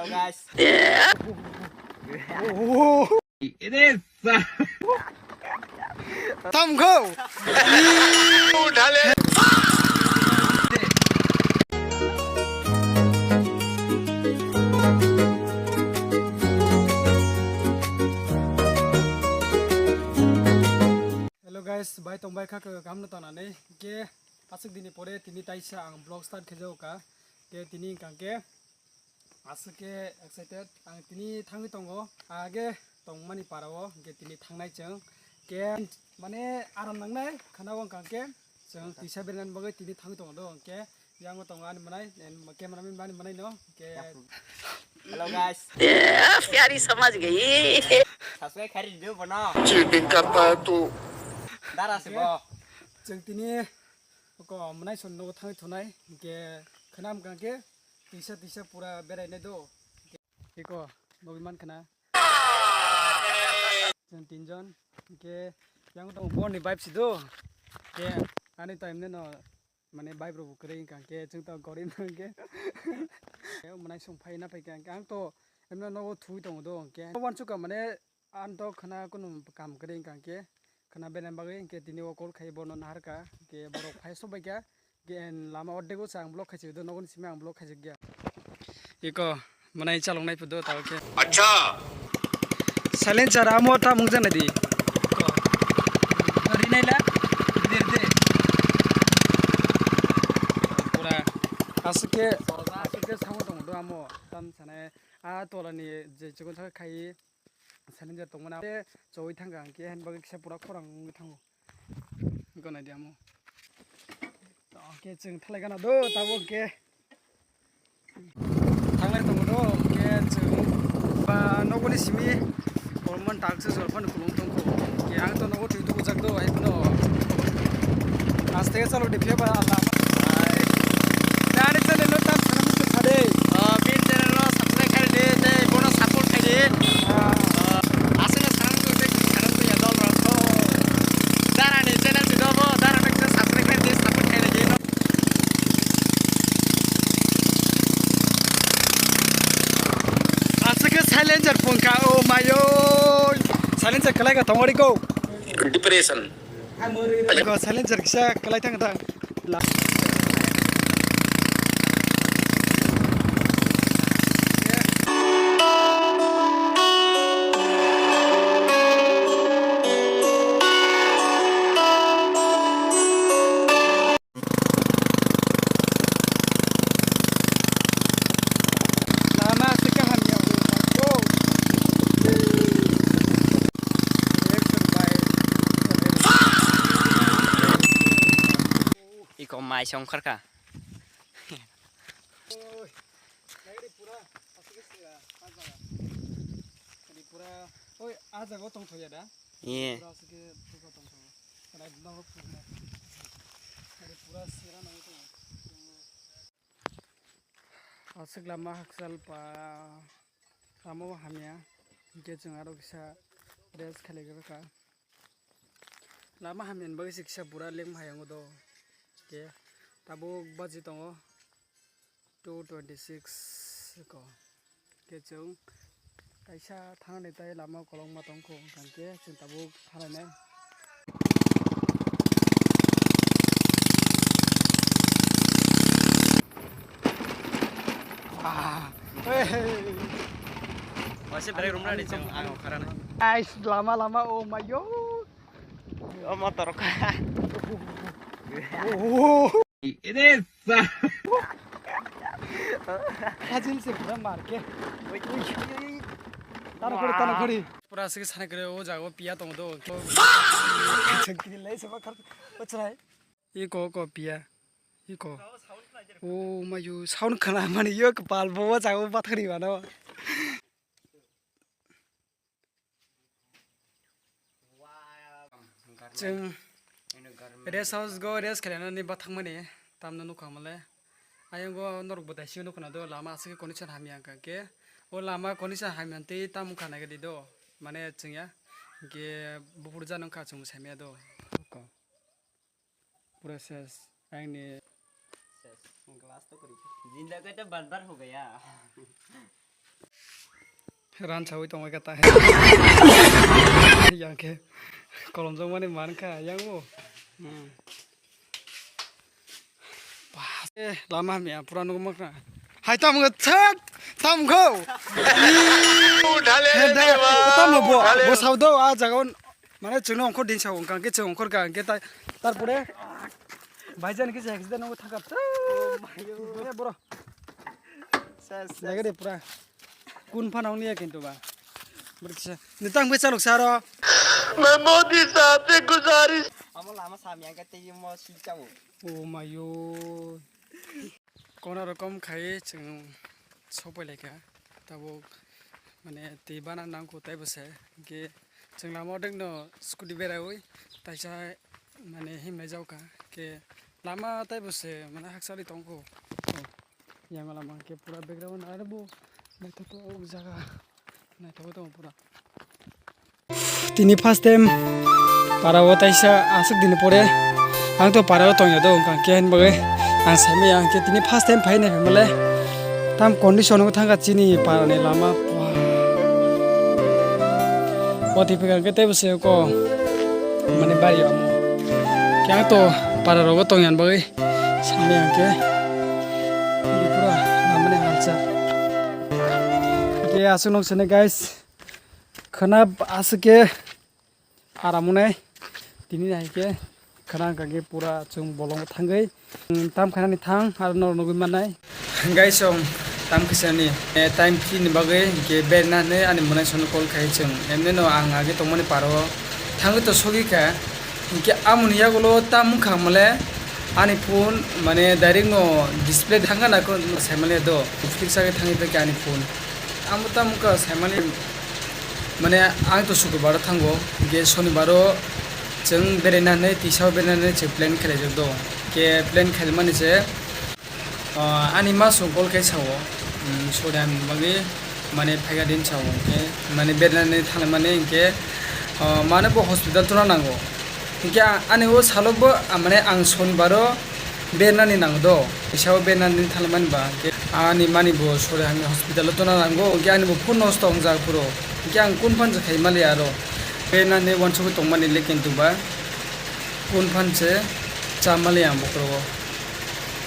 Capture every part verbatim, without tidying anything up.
Hello guys. Tamkho. Hello guys, bai tongbai kha, kaham no tanani ke. Aswk dini pore tini taisa ang vlog start khe jago ka. Ke tini hwnkha khe aswk khe excited. Ang tini thangwi tongo. Age tongmani para o hwnkhe tini thangnai chwng. Ke mane aram nangnai khana o hwnkha khe chwng tisa berani bagwi tini thangwi tongo do hwnkhe. Yang tongo ani manai, cameraman mani manai no. Ke hello guys. प्यारी समझ गई। Subscribe khairi do bono. Cheating karta hai tu. Dara se bo. Chwng tini ko manai son no thangwi thonai ke khnam kang ke tisa tisa pura berai nai do. Iko nogi man khna. Chwng tinjon ke yang tong bor ni vibe si do. Ke ani time ne no mane vibe rok bo kwrwi wngkha hwnkhe chwng tong gori wngkha hwnkhe. Manai song phai na phai kha hwnkhe ang to emno nogo thui tongo do hwnkhe. Wansukha mane ang to khna kunu kam kwrwi wngkha hwnkhe khna bena bagwi hwnkhe tini o call khai bono naharkha hwnkhe borok phai sok bai kha hwnkhe lama ordego sa ang block khai si do nogo ni simi ang block khai si kha. Iko manai chalok nai pudo tao khe. Acha. Silencer amo ta mung jana di. Rinai la. Dir de. Pura aswk khe aswk khe samo tong do amo tam sanai a tola ni je chikon sa khai silencer tong mana. Choi thang ang khe hen bagwi kisa pura khorang wngwi thango. Iko nai di amo. Tao khe chwng thalai gana do tabo khe. Thanglai tongo do, hwnkhe chwng ba nokoni simi kolomani taksa jolphano kwlwng tongkho. Hwnkhe ang to nogo twi tubujak do, hai phano. Aste khe chalo de phiya ba lama. Hai. Ani channel no tam sana muchung sa de. Ah, bini channel no subscribe khai de, tei bono support khai de. Ah. Ah, aswkno sana muchung tei sana muchung ya dol rok. Dara ni channel si do bo, dara no kisa subscribe khai de, support khai de. Aswk khe silencer phone kha, oh mayo. Silencer kwlai kha tongori ko. Depression. Ko silencer kisa kwlai thang thang. La. Lama se kaham ya, oh my God. Iko mai song kharkha. Oi, nagari pura, asli sila, ajaga. Nagari pura, oi, ajaga tong thoya da. Iye. Pura asli ke tong thoya. Kana dino pura. Nagari pura sira nang tong. Aswk lama hakchal pa, lama o hamya, hwnkhe chwng aro kisa rest khailaigrokha. Lama hamyani bagwi se kisa pura lengma hai wngo do, hwnkhe tabuk baji tongo two twenty six ko, hwnkhe chwng kaisa thangni tei lama kolokma tongkho, hwnkhe chwng tabuk thanglainai. Waisa break room na ni chwng ang kharana. Ais, lama lama, oh my God. O motor ka. Ede sa. Hajil se pura mar ke. Ui, ui, ui, ui. Tano khori, tano khori. Pura aswk sana kre o jaga o piya tong do. Chakri lai se ba khar. Ochrai. Iko ko piya. Iko. O mayu sound khana mani yo kpal bo o jaga o bathari mano. Chwng rest house go rest khlainani bathangmani tamno nukha male. Ayang go norok bo daisi nukha do lama aswk condition hamya hwnkha khe. O lama condition hamya tei tam wngkha naikhe di do. Mane chwngya hwnkhe buphuru jano wngkha chwng saimaya do. Pura ses. Ayang ni ses. Glass to kori. Jinda ko to bar bar ho gaya. Ran sawi tongwi kata. Yang khe kolom jong mani man kha yang bo. Hmm. Bah, eh, lama hamya pura nugwi mankha. Hai tam go thak tam go. Hede, tam bo bo sao do a jaga on. Mane chwngno ongkhor din sao wngkha, hwnkhe chwng ongkhor kha, hwnkhe tai, tarpore bhaijan khe se accident wngwi thangkha. Eh, boro. Ses, ses. Jaga de pura. Kun phano ongya kintu ba. Boro kisa. Nitang bai chalok saro. Main modi saab se guzarish. Amo lama samya ka te mo si chamo. Oh mayo. Kono rokom khai chwng sopailaikha, tabuk mane twi bana nangkho taibo se, hwnkhe chwng lama odekno scooty beraiwi taisa mane himlai jaukha, hwnkhe lama taibo se mane hakchali tongkho. Yang lama hwnkhe pura background arbo naithotok jaga. Naithogo tongo pura. Tini first time para o taisa aswk dini pore ang to para o tongya do wngkha khe hwnba ang saimaya hwnkhe tini first time phai nai phaimale tam condition o thangkha chini para ni lama. O twi phikha hwnkhe teibo se ko mane bari o khe ang to para rogo tongya bagwi saimaya hwnkhe pura lama ni halcha. Hwnkhe aswk nok sene guys, khwna aswk khe aram wngnai. Tini hai khe khwna wngkha khe pura chwng bolongo thangwi, um, tam khanani thang aro norok nugwi mannai. Guys, chwng tam khisani, eh, time free ni bagwi hwnkhe berna hinwi ani mwnai sono call khai chwng. Emni no ang age tongmani paro thangwi to sogwi kha. Hwnkhe amoni yagulo tam wngkha male ani phone mane direct no display thangkha na ko saimale do. Fix age thangwi paikha ani phone. Amo tamo wngkha saimani, mane, ang to Sukrubaro thango, hwnkhe Sonibaro chwng beraina hinwi, tisa o beraina hinwi chwng plan khlaijak do. Hwnkhe plan khlaimani se, ah, ani ma song call khai sao, um, sori ani bagwi, mane, phaikha din sao, hwnkhe, mane, beraina hinwi thanglaimani, hwnkhe, ah, mane, bo hospital tona nango. Hwnkhe a-, ani o salo bo, a, mane ang Sonibaro bernani nango do, tisa o bernani thanglaimani ba, hwnkhe ani mani bo sori hamya hospital o tona nango, hwnkhe ani bo phone nosto wngjak phuru, hwnkhe ang kun phan se khai mali aro bernani uansugwi tongmani le kintu ba kun phan se cha mali ang bokhorogo.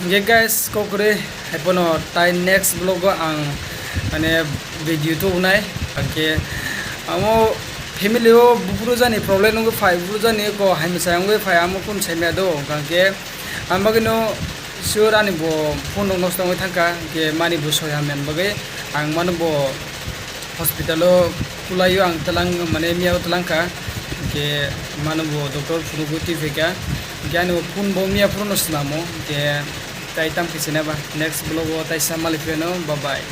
Hwnkhe guys, kok kwrwi hai phano tai next vlog o ang mane video tubunai. Hwnkhe amo family o buphuru jani problem wngwi phai, buphuru jani ko hai mwsai wngwi phai, amo kun saimaya do. Hwnkhe ang bagwino sure ani bo phone rok nosto wngwi thangkha, hwnkhe mani bo soi hamya bagwi ang mano bo hospital o kwlaio ang twlang, mane miya o twlang kha, hwnkhe mano bo doctor phunugwi twi phaikha, hwnkhe ani bo phone bo miya phuru no swnamo, hwnkhe tai tamo khe sinai ba next vlog o taisa malik pheno, bye bye.